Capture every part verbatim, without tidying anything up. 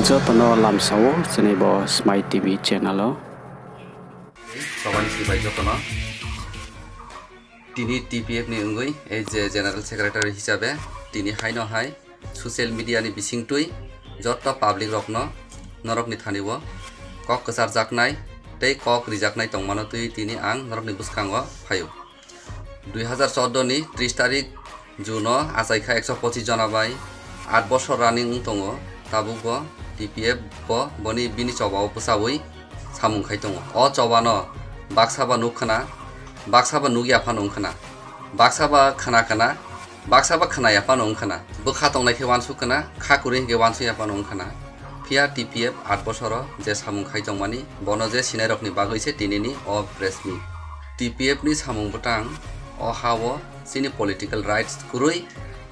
Jotono lamsao chini bo Smai T V channel o. Tobani sibai jotono. Tini T P F ni wngwi, ei je General Secretary hisabe, tini haino hai social media ni bisingtwi joto public rokno norokni thani o kok kwcharjaknai tei kok rijaknai tongmano twi tini ang norokni bwskango phaio. Dui hazar chordo ni tris tarik June o achaikha ekso pochis jona bai aat bosor running wng tongo, tabuk bo T P F bo boni bini choba o bwchaui samung khai tongo. O choba no baksa ba nuk khna, baksa ba nuk ya phano wng khna, baksa ba khna khna, baksa ba khna ya phano wng khna. Bwkha tongnai khe uansuk khna, kha kwrwi hinkhe uansuk ya phano wng khna. Phiya T P F aat bosoro je samung khai tongmani, bono je sinai rokni bagwi se tinini o press meet. T P F ni samung bwtang o ha o chini political rights kwrwi,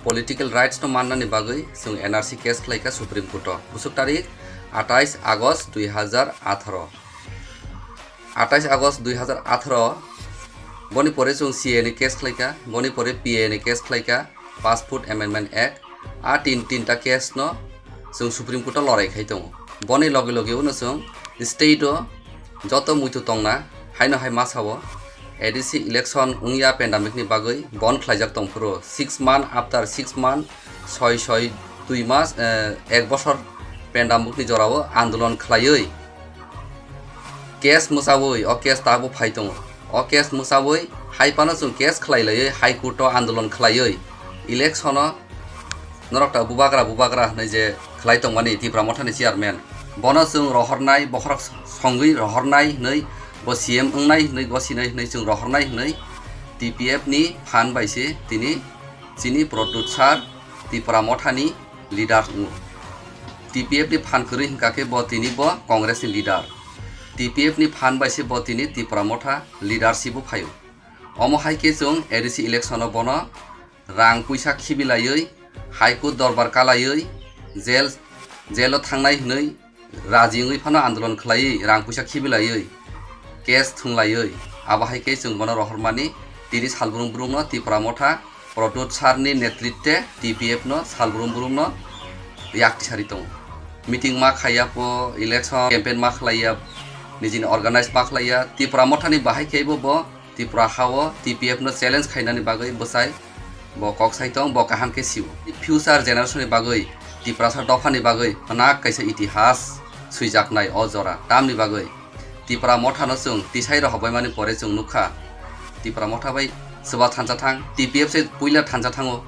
political rights no mannani bagwi chwng N R C case khlaikha Supreme Court o. Bwswk tarik atais August dui hazar atharo. Atais August dui hazar atharo, boni pore chwng C A A ni case khlaikha, boni pore P A A ni case khlaikha, Passport Amendment Act, a tin, tinta case no chwng Supreme Court o lorai khai tongo. Boni loge loge uno chwng state o joto muitu tongna haino hai masa o A D C election wngya pandemic ni bagwi bon khlaijak tongphuru, six month after six month, soi soi dui mas, eh, ek bosor pandemic ni jora o andolon khlaiwi case mwchaui o case tabuk phai tongo. O case mwchaui hai phano chwng case khlai laiwi High Court o andolon khlaiwi election o norok ta bubagra bubagra hwnwi je khlai tongmani Tipra Mothani chairman, bono chwng rohornai, bokhorok songwi rohornai hwnwi, bo C M wngnai hwnwi, gosinai hwnwi chwng rohornai hwnwi T P F ni phan bai se tini chini Pradyot sir Tipra Mothani leader wngo. T P F ni phan kwrwi hwnkha khe bo tini bo Congress ni leader. T P F ni phan bai se bo tini Tipra Motha leadership o phaio. Omo hai khe chwng A D C election o bono rang puisa khibi laiwi, High Court dorbar kalaiwi, jail, jail o thangnai hwnwi raji wngwi phano andolon khlaiwi, rang puisa khibi laiwi, case thung laiwi, abo hai khe chwng bono rohormani tini salbrum brumno Tipra Motha Pradyot sir ni netritwe T P F no salbrum brumno yak tisari tongo. Meeting ma khaiya pho, election campaign ma khlaiya, nijini organize ma khlaiya, Tipra Mothani bahai khe bo, bo Tipra ha o T P F no challenge khainani bagwi bwsai bo kok sai tong, bo kaham khe sio. Future generation ni bagwi, Tiprasa dopha ni bagwi khwnak kaisa itihas swijaknai o jora. Tamni bagwi Tipra Motha no chwng tisai rohorbai mani pore chwng nukha, Tipra Motha bai swba thansa thang, T P F se puila thansa thango,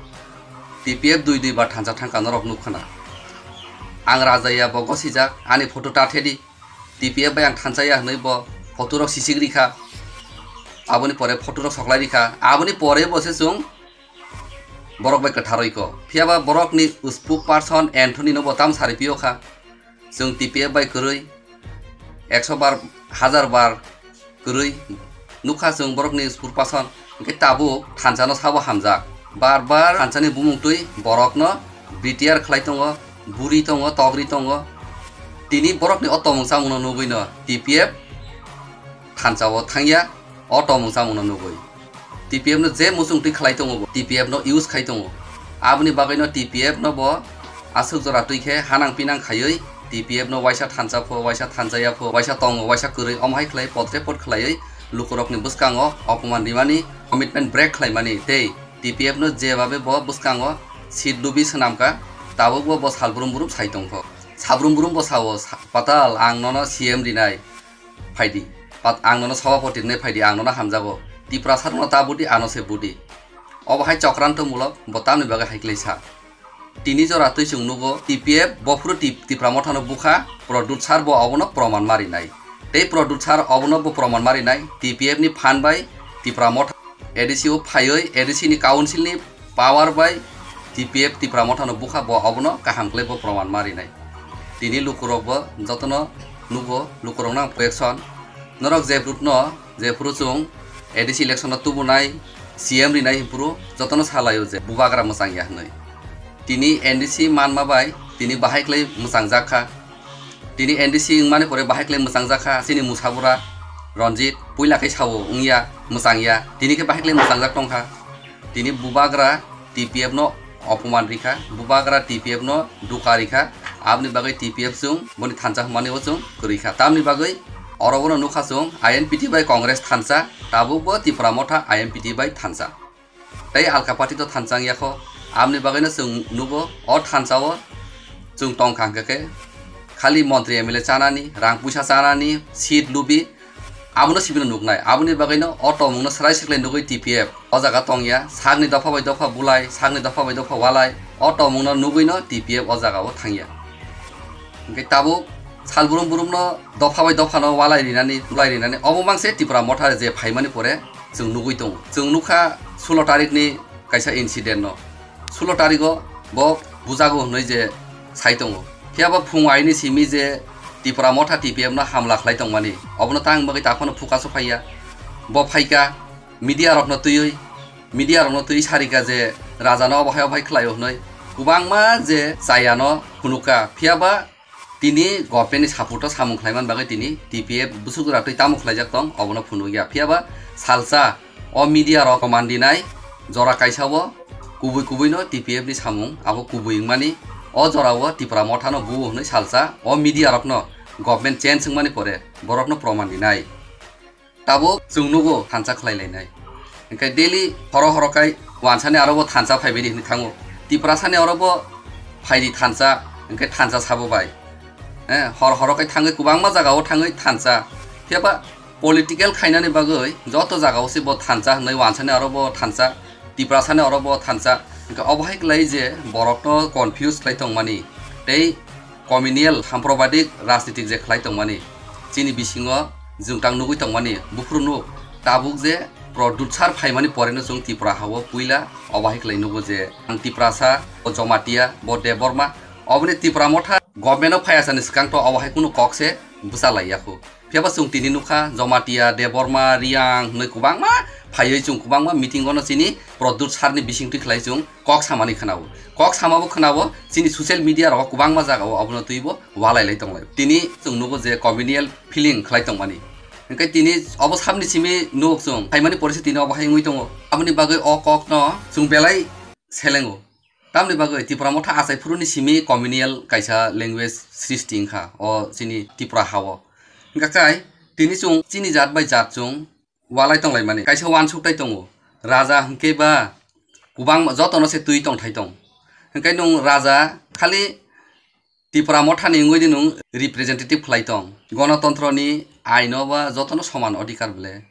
T P F dui dui bar thansa thangkha norok nukkhana. Ang raja ya bo gosijak, ani photo ta thedi, T P F bai ang thansa ya hwnwi bo photo rok sisik rikha, aboni pore photo rok soklai rikha, aboni pore bo se chwng borok bai kwtharwi kho. Phiya ba borokni spokesperson Anthony no bo tam sari phiyokha. Chwng T P F bai kwrwi ekso bar, hazar bar kwrwi nukha chwng borokni spokesperson. Hwnkhe tabuk thansa no sabo hamjak. Bar bar thansa ni bumung twi borok no B T R khlai tongo, buri tongo, togri tongo. Tini borokni o tomung chamung no nugwi no T P F thansa o thangya, o tomung chamung no nugwi. T P F no je muchung twi khlai tongo bo, T P F no use khai tongo. Aboni bagwi no T P F no bo aswk jora twi khe hanang pinang khaiwi T P F no waisa thansa pho, waisa thansa ya pho, waisa tongo, waisa kwrwi, omo hai khlai potre pot khlaiwi lukurokni bwskango opoman rimani, commitment break khlaimani tei T P F no jebabe bo bwskango seat lubi swnamkha, tabukbo bo salbrum brum sai tongkho. Salbrum brum bo sao, sa-, Patal, ang nono C M rinai. Phaidi. Pat ang nono sabhapati wngnai phaidi, ang nono hamjago. Tiprasa rokno ta budi, ano se budi. Obo hai chokranto mulok, bo tamni bagwi hai khlai sa. Tini jora twi chwng nugo, T P F bophuru Tip-, Tipra Mothano bukha, Pradyot sir bo obono proman marinai. Tei Pradyot sir obono bo proman marinai, T P F ni phan bai Tipra Motha A D C o phaiwi A D C ni council ni power bai T P F Tipra Mothano bukha, bo obono kaham khlai bo proman marinai. Tini lukurok bo jotono nugo, lukurokno ang protection. Norok je brutno, je phuru chwng A D C election o tubunai, C M rinai hiphuru jotono salaio je bubagra mwchang ya hwnwi. Tini N D C manma bai tini bahai khlai mwchang jak kha. Tini N D C wngmani pore bahai khlai mwchang jak kha, chini Musabura Ranjit, puila khe sao wngya, mwchang ya, tini khe bahai khlai mwchang jak tong kha. Tini bubagra T P F no opoman rikha, bubagra T P F no duka rikha, Aboni bagwi T P F chwng boni thansa hwnmani bo chwng kwrwi kha. Tamni bagwi oro bono nukha chwng I N P T bai Congress thansa, tabukbo Tipra Motha I N P T bai thansa. Tei alka party to thansa wngya kho. Aboni bagwino chwng nugo, o thansa o chwng tongkha hwnkhe khe khali montri M L A chanani, rang puisa chanani, seat lubi, abono sibino nuknai. Aboni bagwino o tongmungno swrai swklai nugwi T P F o jaga tongya, sakni dopha bai dopha bulai, sakni dopha bai dopha walai, o tongmungno nugwino T P F o jaga o thangya. Hwnkhe tabuk sal brum brumno dopha bai dophano walai rinani, bulai rinani, obo mangse Tipra Motha je phaimani pore chwng nugwi tongo. Chwng nukha sulo tarikni kaisa incident no. Sulo tarigo bo bujago hwnwi je sai tongo. Phiya ba phung aini simi je Tipra Motha T P F no hamla khlai tongmani, obono tang bagwi ta phano focus o phaiya. Bo phaika media rokno twiwi, media rokno twiwi sarika je raja no obo hai obo hai khlaio hwnwi kwbangma je chaya no phunukha. Phiya ba tini government ni support o samung khlaiman bagwi tini T P F bwswk jora twi tamo khlaijak tong, obono phunukya. Phiya ba salsa o media rok mandinai jora kaisa o kubui kubui no T P F ni samung abo kubui wngmani, o jora o Tipra Motha no buo hwnwi salsa o media rok no government change wngmani pore borok no proman dinai. Tabuk chwng nugo thansa khlai lainai. Hwnkhe daily horo horo kai wansani aro bo thansa phaibai di hwnwi thango. Tiprasani oro bo phaidi thansa, hwnkhe thansa sabo bai. Eh, hor horo kai thangwi kwbangma jaga o thangwi thansa. Phiya ba political khainani bagwi joto jaga o se bo thansa hwnwi wansani aro bo thansa, Tiprasani oro bo thansa. Hwnkhe obo hai klai je borokno confuse khlai tongmani tei communal samprobadik rajnitik je khlai tongmani chini bisingo jwngtang nugwi tongmani buphuru nuk tabuk je Pradyut sir phaimani poreno chwng Tripura hao puila obo hai khlai nugo je ang Tiprasa, bo Jomatia, bo Debbarma, oboni Tipra Motha government o phaiya sani swkang to obo hai kunu kok se bwcha lai yakho. Phiya ba chwng tini nukha Jomatia, Debbarma, Riang hwnwi kwbangma phaiwi chwng kwbangma meeting ono chini Pradyut sir ni bisingtwi khlai chwng kok samani khwnao. Kok samabo khwnao chini social media rogo kwbangma jagao obono twibo walai lai tonglai. Tini chwng nugo je communal feeling khlai tongmani. Hwnkhe tini obo sabni simi nuk chwng phaimani porisi tini obo hai wngwi tongo. Aboni bagwi o kokno chwng belai selengo. Tamni bagwi Tipra Motha achai phuruni simi communal kaisa language srishti wngkha o chini Tripura hao. Hwnkha kai tini chwng chini jat bai jat chwng walai tonglaimani kaisa wansuk tai tongo. Raja hwnkhe ba kwbang jotono se twi tongthai tong. Hwnkhe nwng raja khali Tipra Mothani wngwi di nwng representative khlai tong. Gonotontroni aino ba jotono soman odhikar ble.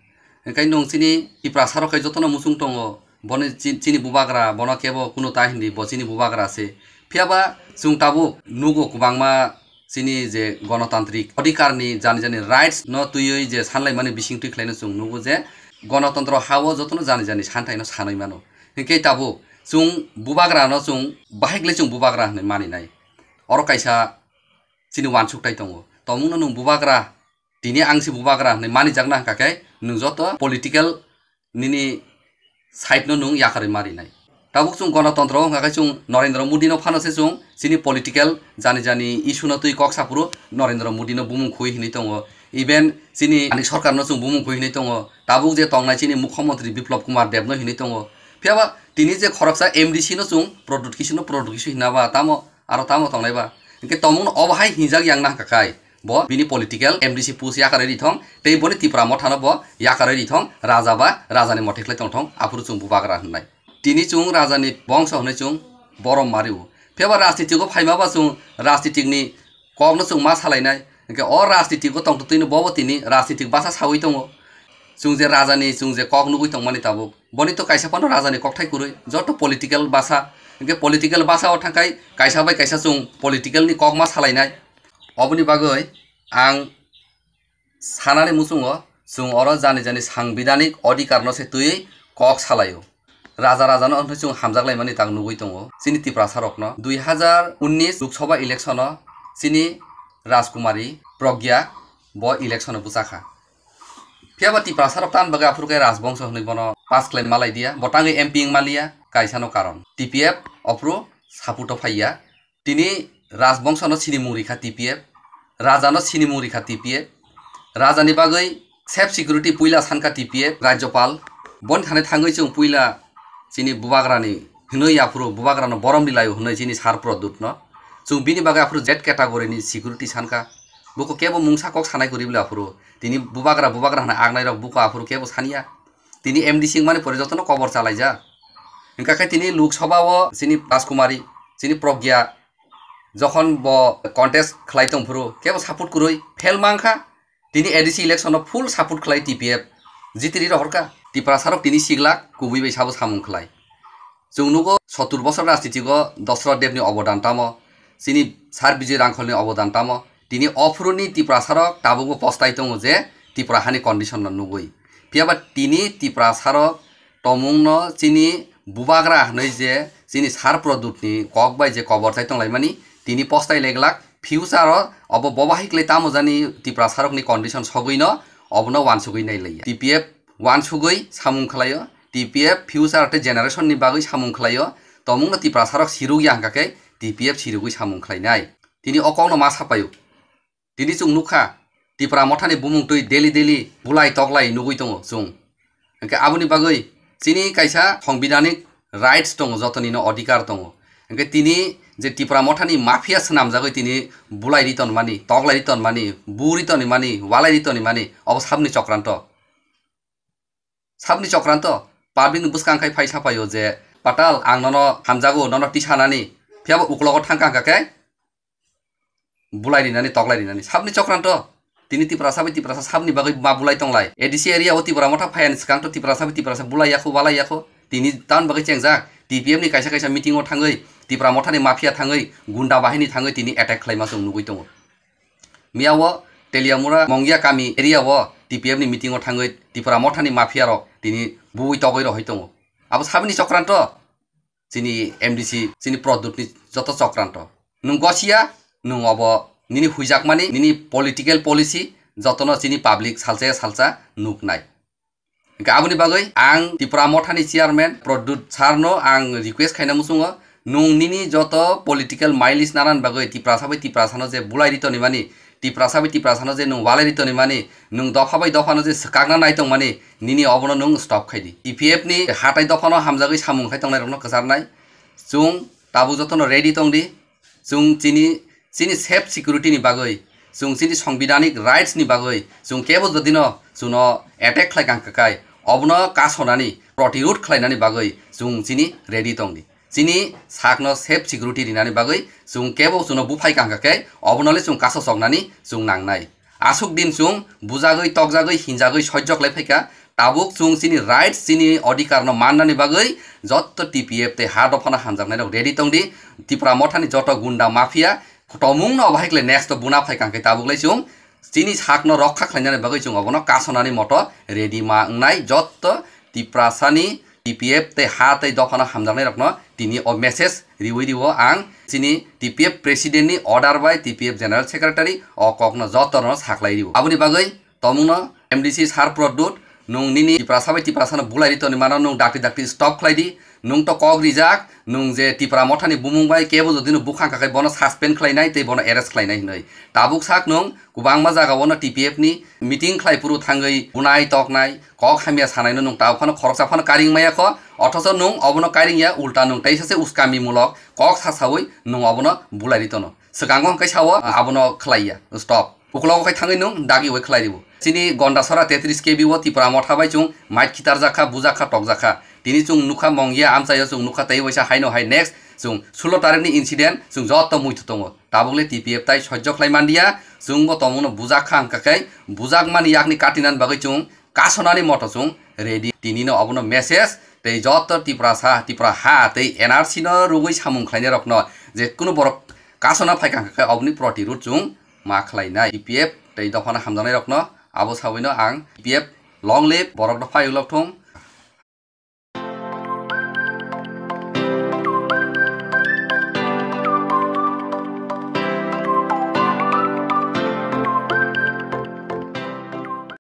Hwnkhe nwng chini Tiprasa rok khe jotono muchung tongo. Boni chi-, chini bubagra, bono kebo kunu ta hindi, bo chini bubagra se. Phiya ba chwng tabuk nugo kwbangma chini je gonotantrik odhikar ni jani jani rights no twiwi je sanlaimani bisingtwi khlaino chwng nugo je gonotontro hao jotono jani jani santhai no sanwi mano. Hinkhe tabuk chwng bubagra no chwng bahai le chwng bubagra hinwi maninai. Oro kaisa chini wansuk tai tongo. Tomungno nwng bubagra, tini ang se bubagra hinwi manijakna hwnkha khe nwng joto political nini side no nwng yakarwi marinai. Tabuk chwng gonotontro wngkha khe chwng Narendra Modi no phano se chwng chini political jani jani issue no twi kok saphuru Narendra Modi no bumung khui hinwi tongo. Even chini ani sorkar no chwng bumung khui hinwi tongo. Tabuk je tongnai chini Mukhyamantri Biplab Kumar Deb no hinwi tongo. Phiya ba tini je khoroksa M D C no chwng Pradyut Kishore no Pradyut Kishore hinna ba tamo aro tamo tongnai ba. Hinkhe tomungno obo hai hinjak yang na hwnkha khai. Bo bini political M D C post yakarwi rithong, tei boni Tipra Mothano bo yakarwi rithong, raja ba rajani mothai khlai tongthong, aphuru chwng bubagra hwnnai. Tini chwng rajani bongso hwnwi chwng borom mario. Phiya ba rajnitiko phaima ba chwng rajnitikni kokno chwng ma salainai. Hinkhe o rajnitiko tongtwtwino bobo tini rajnitik basa sawi tongo. Chwng je rajani, chwng je kok nugwi tongmani tabuk. Boni to kaisa phano rajani kokthai kwrwi, joto political basa. Hinkhe political basa o thangkhai kaisa bai kaisa chwng political ni kok ma salainai. Oboni bagwi ang sanani muchungo chwng oro jani jani sangbidhanik odhikar no se twiwi kok salaio. Raja raja no hwnwi chwng hamjak laimani tak nugwi tongo chini Tiprasa rokno. Dui hazar unnish Lok Sabha election o chini Rajkumari Pragya bo election o bwchakha. Phiya ba Tiprasa rok tan bagwi aphuru khe Rajbongso hwnwi bono pass khlai malai diya, bo tangwi M P wng maliya, kaisa no karon. T P F aphuru support o phaiya. Tini Rajbongso no sinimung rikha T P F, raja no sinimung rikha T P F. Raja ni bagwi safe security puila sankha T P F, Rajyapal. Boni thani thangwi chwng puila chini bubagra ni hwnwi aphuru bubagra no borom rilaio hwnwi chini sar Pradyut no. Chwng bini bagwi aphuru Z category ni security sankha. Buko kebo mungsa kok sanai kwrwi bwle aphuru. Tini bubagra, bubagra hwnwi aknai rok buko aphuru kebo saniya. Tini M D C wngmani pore jotono kobor chalaijak. Hwnkha khe tini Lok Sabha o chini Rajkumari, chini Pragya, jokhon bo contest khlai tong phuru kebo support kwrwi fail mankha. Tini A D C election o full support khlai T P F jitiri rohorkha. Tiprasa rok tini siglak kubui bai sabo samung khlai. Chwng nugo sottur bosor rajniti o Dosrot Deb ni obodan tamo, chini Sir Bijoy Rangkhol ni obodan tamo. Tini ophuru ni Tiprasa rok tabuk bo postai tongo je Tipra hani condition no nugui. Phiya ba tini Tiprasa rok tomung no chini bubagra hwnwi je chini Sir Pradyut ni kok bai je kobor chai tong lai mani, tini postai leglak. Future o obo boba hai kle tamo jani Tiprasa rok ni condition sogwi no obono wansugwi nai laiya. T P F wansugwi samung khlaio, T P F future tei generation ni bagwi samung khlaio, tomungno Tiprasa rok siruk ya hwnkha khe T P F sirugwi samung khlainai. Tini o kokno ma sapaio. Tini chwng nukha, Tipra mothani bumung twi daily daily bulai toklai nugwi tongo chwng. Hwnkhe aboni bagwi chini kaisa songbidanik rights tongo, jotoni no odhikar tongo. Hwnkhe tini je Tipra mothani mafia swnamjagwi tini bulai ri tonmani, toklai ri tonmani, bu ri tonimani, walai ri tonimani, obo sabni chokranto. Sabni chokranto, public ni bwskang khai phai sapaio je, "Patal, ang nono hamjago, nono tisanani," phiya bo uklogo thangkha hwnkha khe bulai rinani, toklai rinani. Sabni chokranto, tini Tiprasa bai Tiprasa sabni bagwi ma bulai tonglai. A D C area o Tipra motha phaiani swkang to Tiprasa bai Tiprasa bulai yakho, walai yakho. Tini tamni bagwi chengjak, T P F ni kaisa kaisa meeting o thangwi, Tipra mothani mafia thangwi, gunda bahini thangwi tini attack khlaima chwng nugwi tongo. Miya o Teliamura Mongia kami area o T P F ni meeting o thangwi Tipra mothani mafia rok tini bui togwi rohoi tongo. Abo sabini chokranto chini M D C, chini Pradyut ni joto chokranto. Nwng gosiya, nwng obo nini huijakmani, nini political policy jotono chini public salsa ya salsa nuknai. Hwnkhe aboni bagwi ang Tipra mothani chairman Pradyut sir no ang request khaina muchungo, nwng nini joto political mileage nanan bagwi Tiprasa bai Tiprasano je bulai ri tonimani, Tiprasa bai Tiprasano je nwng walai ri tonimani, nwng dopha bai dophano je swkakna nai tongmani, nini obono nwng stop khai di. T P F ni hatai dophano hamjagwi samung khai tongnai rokno kwcharnai. Chwng tabuk jotono ready tong di. Chwng chini, chini self security ni bagwi, chwng chini songbidanik rights ni bagwi, chwng kebo jodino chwngno attack khlai kang kakai, obono kasonani, protirod khlainani bagwi chwng chini ready tong di. Chini sakno self security rinani bagwi chwng kebo chwngno buphai kang kakai, obono le chwng kaso choknani chwng nangnai. Aswk din chwng bujagwi, tokjagwi, hinjagwi sojjo khlai phaikha. Tabuk chwng chini rights, chini odhikar no mannani bagwi jotto T P F tei ha dophano hamjaknairok ready tong di. Tipra mothani joto gunda mafia tomung no bahai kle next o buna phai kang khe tabuk lai chwng chini sak no rokha khlainani bagwi chwng obono kasonani moto ready ma wngnai. Jotto Tiprasani T P F tei ha tei dophano hamjaknairokno tini o message riwi rio ang chini T P F president ni order bai T P F general secretary o kokno jotono saklai rio. Aboni bagwi tomungno M D C sir Pradyut, nwng nini Tiprasa bai Tiprasano bulai ri toni mano, nwng dakti dakti stop khlai di. Nwng to kok rijak, nwng je Tipra mothani bumung bai kebo jodi no bukhang kakai bono suspend khlainai tei bono arrest khlainai hinwi. Tabuk sak nwng kwbangma jaga o no T P F ni meeting khlai phuru thangwi bunai toknai, kok hamya sanai no nwng tabuk phano khoroksa phano karing maya kho, othocho nwng obono karing ya, ulta nwng teisa se uskami mulok kok sa sawi nwng obono bulai ri tono. Swkango hwnkhe sao abono khlai ya, stop. Uklogo khai thangwi nwng dagi bai khlai ribo. Chini Gondasora tetris K B o Tipra motha bai chwng mait khitarjakha, bujakha, tokjakha. Tini chwng nukha Mongia amchaio chwng nukha tei waisa haino hai next chwng sulo tarikni incident chwng jotto muitu tongo. Tabukle T P F tai sojjo khlai mandiya, chwngbo tomungno bujakha hwnkha khe bujakmani yakni katinani bagwi chwng kasonani moto chwng ready. Tinino obono message tei jotto Tiprasa, Tipra ha tei N R C no rwgwi samung khlainairokno je kunu borok kasona phaikha hwnkha khe oboni protirod chwng ma khlainai. T P F tei dophano hamjaknairokno abo sawino ang T P F long live, borok dophai ulok thung,